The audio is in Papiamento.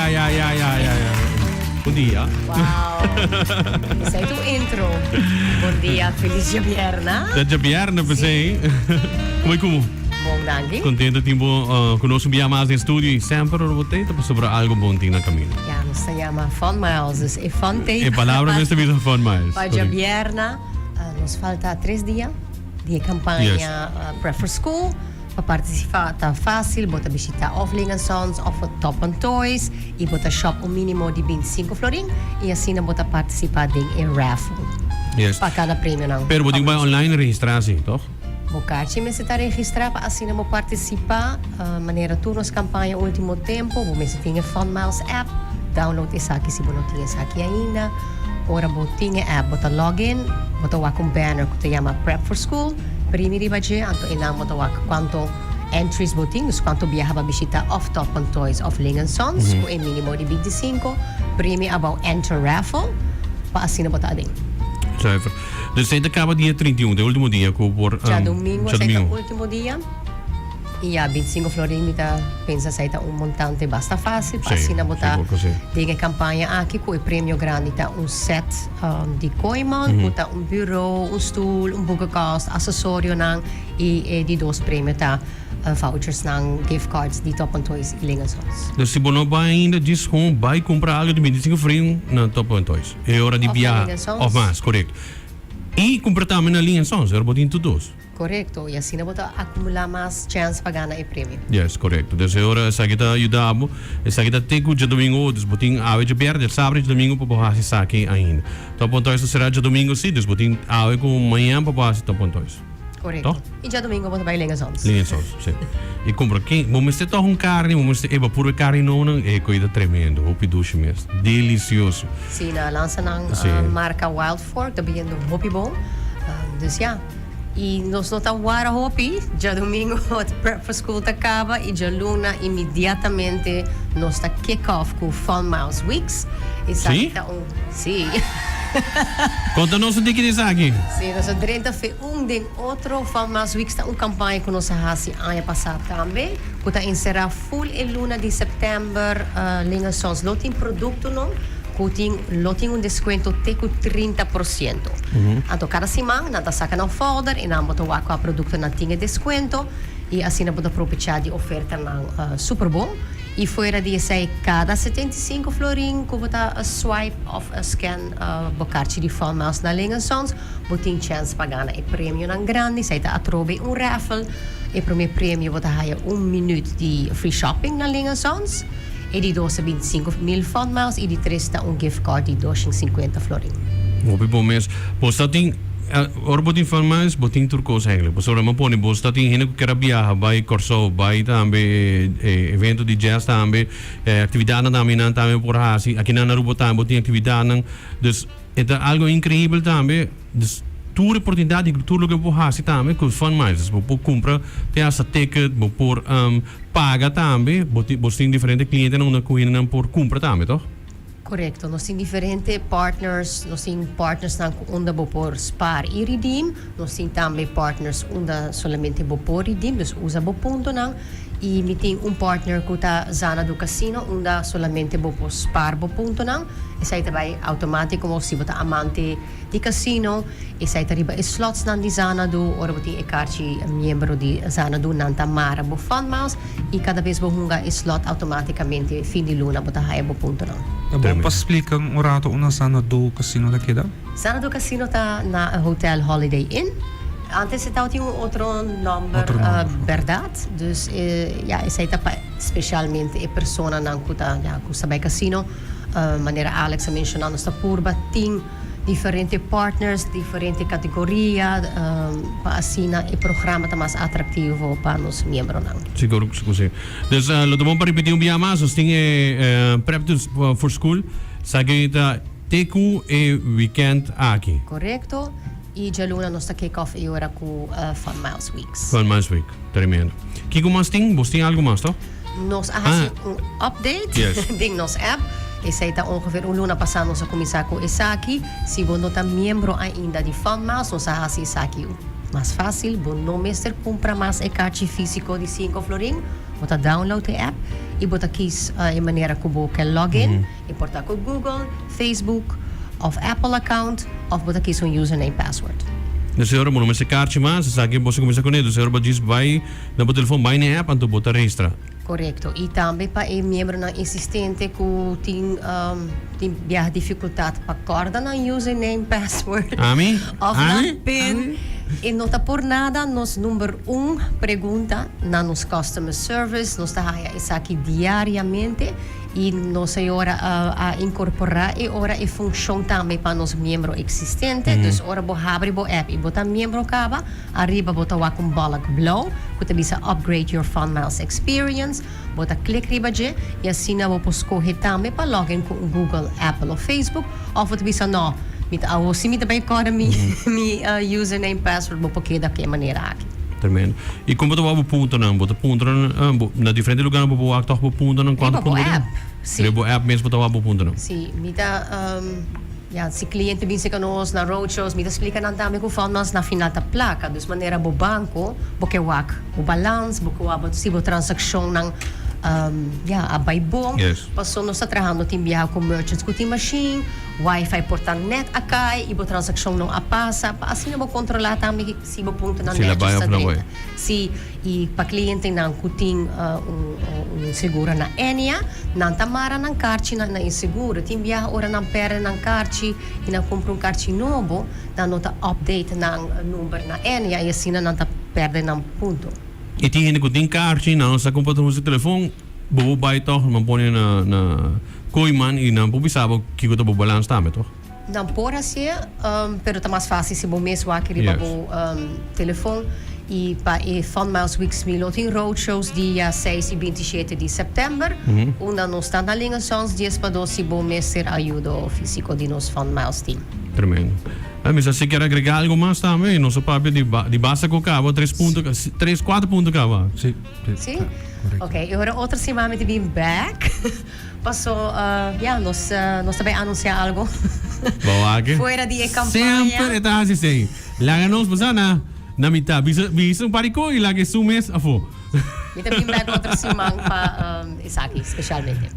ya, ya, ya, ya, ya, ya. Bon dia. Wow. Esey ta un intro. Bon dia, feliz djabierna. Ta djabierna, pesey. Como y como? Bon, danki. Contento tin bo uh, cu nos un bia mas den studio y semper ora bo tey ta pasobra algo bon tin na camino. Ja, nos ta yama Fun Miles, dus e fun tey. E palabra mester bisa Fun Miles. Pa djabierna, uh, nos falta tres dia di e campaña Yes. uh, Prep for School. Pa partisipá ta fásil, bo ta bishitá òf Ling and Sons òf Top One Toys i bo ta shòp un mínimo di bintisinko florin i asina bo ta partisipá den e raffle Yes. pa kada premionan. Pero bo tin ku bai online registrá si, tòg? Bo karchi mester ta registrá pa asina bo partisipá. Manera tur nos kampaña último tempu, bo mester tin e Fun Miles app. Download esaki si bo no tin esaki ainda. Ora bo tin e app, bo ta log in, bo ta wak un banner ku ta yama Prep for School. Primi riba dje, anto einan bo ta wak kuanto entries bo tin, dus kuanto biaha bo a bishita òf Top One Toys òf Ling and Sons ku e minimo di bintisinko. Primi abou Enter Raffle pa asina bo ta aden. Zuiver. Dus esei ta kaba dia 31, ta e ultimo dia ku por. Djadomingo esei ta ultimo dia. I ya, bintisinko florin mi ta pensa esei ta un montante basta fásil pa asina bo ta den e kampaña aki ku e premio grandi ta un set di Kooiman ku ta un buro, un stul, un boekenkast, asesorionan i e di dos premio ta vouchersnan, gift cards di Top One Toys i Ling Sons. Dus si bo no bai ainda djis gewoon bai kumpra algu di bintisinko florin na Top One Toys e ora di biaha òf mas, korekto. I kumpra tambe na Ling Sons, ora bo tin tur dos. Korekto, i asina bo ta akumulá mas chèns pa gana e premio. Yes, korekto. Dus e ora esaki ta yuda bo. Esaki ta te ku djadumingu, dus bo tin awe djabièrnè, djasabra i djadumingu pa bo hasi esaki ainda. Top One Toys ta será djadumingu si, dus bo tin awe ku mañan pa bo hasi Top One Toys. Korekto. I djadumingu bo ta bai Lenga Sons. Lenga Sons, si. I kumpra ken, bo mester tòg un karni, bo mester e bapur e karni nonan, e koe ta tremendo, hopi dushi mes. Delisioso. Si, nan a lansa nan marka Wild Fork, ta biniendo hopi bon. Dus ya. I nos no ta wara hopi, djadumingu Prep for School ta kaba i djaluna inmediatamente nos ta kick off ku Fun Miles Weeks. Esaki ta un, sí. Konta nos un tiki di esaki. Sí, nos a drenta fe un den otro. Fun Miles Weeks ta un kampaña ku nos a hasi aña pasá tambe, ku ta enserá full e luna di sèptèmber. Ling and Sons lo tin produktonan ku tin lo tin un deskuento te ku 30%. Anto kada siman nan ta saka nan folder i nan bo ta wak kua produktonan tin e deskuento i asina bo ta probechá di ofertanan super bon. I fuera di esei kada 75 florin ku bo ta swipe òf scan bo karchi di Fun Miles na Ling and Sons bo tin chèns pa gana e premionan grandi. Esei ta atrobe un raffle. E promé premio bo ta haya un minüt di free shopping na Ling and Sons. E di dos ta bintisinko mil Fun Miles i di tres ta un gift card di doshen sinkuenta florin. Hopi bon mes. Bo sa tin, ora bo tin Fun Miles bo tin tur kos eigenlijk. Pasobra mi a pone bo sa tin hende ku kier a biaha bai Kòrsou, bai tambe e evento di jazz tambe, e aktividatnan tambe nan tambe por hasi. Aki nan Aruba tambe bo tin aktividatnan. Dus e ta algo inkreibel tambe. Dus tur oportunidat i tur loke bo por hasi tambe ku Fun Miles. Dus bo por kumpra te hasta ticket, bo por paga tambe. Bo tin bo tin diferente klientenan unda ku hendenan por kumpra tambe, tòg? Korekto. Nos tin diferente partners. Nos tin partnersnan ku unda bo por spaar i redeem. Nos tin tambe partners unda solamente bo por redeem, dus usa bo puntonan. I mi tin un partner ku ta Xanadu Casino unda solamente bo por spaar bo puntonan. Esei ta bai outomátiko si bo ta amante Di casino, esei ta riba e slotsnan di Xanadu, ora bo tin e karchi miembro di Xanadu nan ta mara bo fun miles y cada bes bo hunga e slot automaticamente fin di luna bo ta haya bo puntonan. Ta bon pa splika un rato unda Xanadu Casino ta keda? Xanadu Casino ta na e hotel Holiday Inn. Antes e tabatin un otro nomber berdad, dus ya esei ta pa specialmente e personanan cu ta ya gusta bay casino. Manera Alex a menciona nos ta purba tin Diferente partners, diferente categoria, pa asina e programa ta mas atractivo pa nos miembronan. Sigur cu si. Dus lo ta bon pa ripiti un bia mas, nos tin e Prep to for School, esaki ta te cu e weekend aki. Corecto, y djaluna nos ta kick off e ora cu Fun Miles Weeks. Fun Miles Week, tremendo. Kico mas tin? Bos tin algo mas, toch? Nos a hasi un update den nos app. Esei ta ongeveer un luna pasá nos a kuminsá ku esaki. Si bo no ta miembro ainda di FundMiles, nos a hasi esaki mas fásil. Bo no mester kumpra mas e karchi físiko di sinku florin. Bo ta download e app i bo ta kies e manera ku bo ke login, e por ta ku Google, Facebook òf Apple account òf bo ta kies un username password. Dus e ora bo no mester karchi mas, esaki bo sa kuminsá kuné. Dus e ora bo djis bai na bo telefon, bai na e app anto bo ta registra. Korekto. I tambe pa e miembronan insistente ku tin tin biaha difikultat pa kòrda nan username, password Ami? òf nan Ami? pin. E no ta por nada nos number un pregunta na nos customer service. Nos ta haya esaki diariamente i nos e ora a inkorporá e ora e funshon tambe pa nos miembro eksistente. Dus ora bo habri bo app i bo ta miembro kaba, Ariba bo ta wak un balk blou ku ta bisa Upgrade your Fun Miles Experience. Bo ta klik riba dje i asina bo por skohe tambe pa login ku un Google, Apple of Facebook. Òf bo ta bisa no, mi ta awo si mi ta bai kòrda mi mi username, password, bo por keda ku e manera aki. Tremendo. I kon bo ta wak bo puntonan? Bo ta puntra na diferente lugarnan bo por wak tòg bo puntonan? Riba bo app, si. Riba bo app mes bo ta wak bo puntonan? Si, mi ta. Ya, si cliente bin cerca nos na roadshows, mi ta splica nan tambe cu fond nos na final ta placa. Dus manera bo banco, bo ke wak bo balans, bo ke wak bo si bo transaccionnan ya, a bay bon. Yes. Paso nos ta trahando tin biaha cu merchants cu tin machine, wifi por ta net a cay y bo transaccion no a pasa. Pa asina bo controla tambe si bo puntonan Si la netjes bay ta of no bay. drenta. Si, y pa clientenan cu tin un un seguro na Ennia, nan ta mara nan karchi na e seguro. Tin biaha ora nan perde nan karchi y nan cumpra un karchi nobo, nan no ta update nan number na Ennia y asina nan ta perde nan punto. Y tin hende cu tin karchi, nan no sa con pa ta usa telefon, bo por bay toch, nan pone na na Kooiman y nan por bisa bo kico ta bo balans tambe toch? Nan por hasié, pero ta mas fácil si bo mes wak riba bo telefon. I pa e Fun Miles Weeks mi lo tin roadshows dia seis i bintishete di sèptèmber, unda nos ta na Lingersons dies pa dos si bo mester ayudo físiko di nos Fun Miles team. Tremendo. Mi sa si kier agrega algo mas tambe, nos a papia di di basta ku kaba tres punto, tres kuater punto kaba. Si, si. Si? Ok, e ora otro siman mi ta bin bèk. Paso, ya, nos, nos ta bay anuncia algo. Bo wak. Fuera di e campaña. Semper e ta haci esey. Laga nos pasa na, na mitad. Bisa, bisa un par di co y laga esun mes afo. Mi ta bin back otro siman pa esaki, specialmente.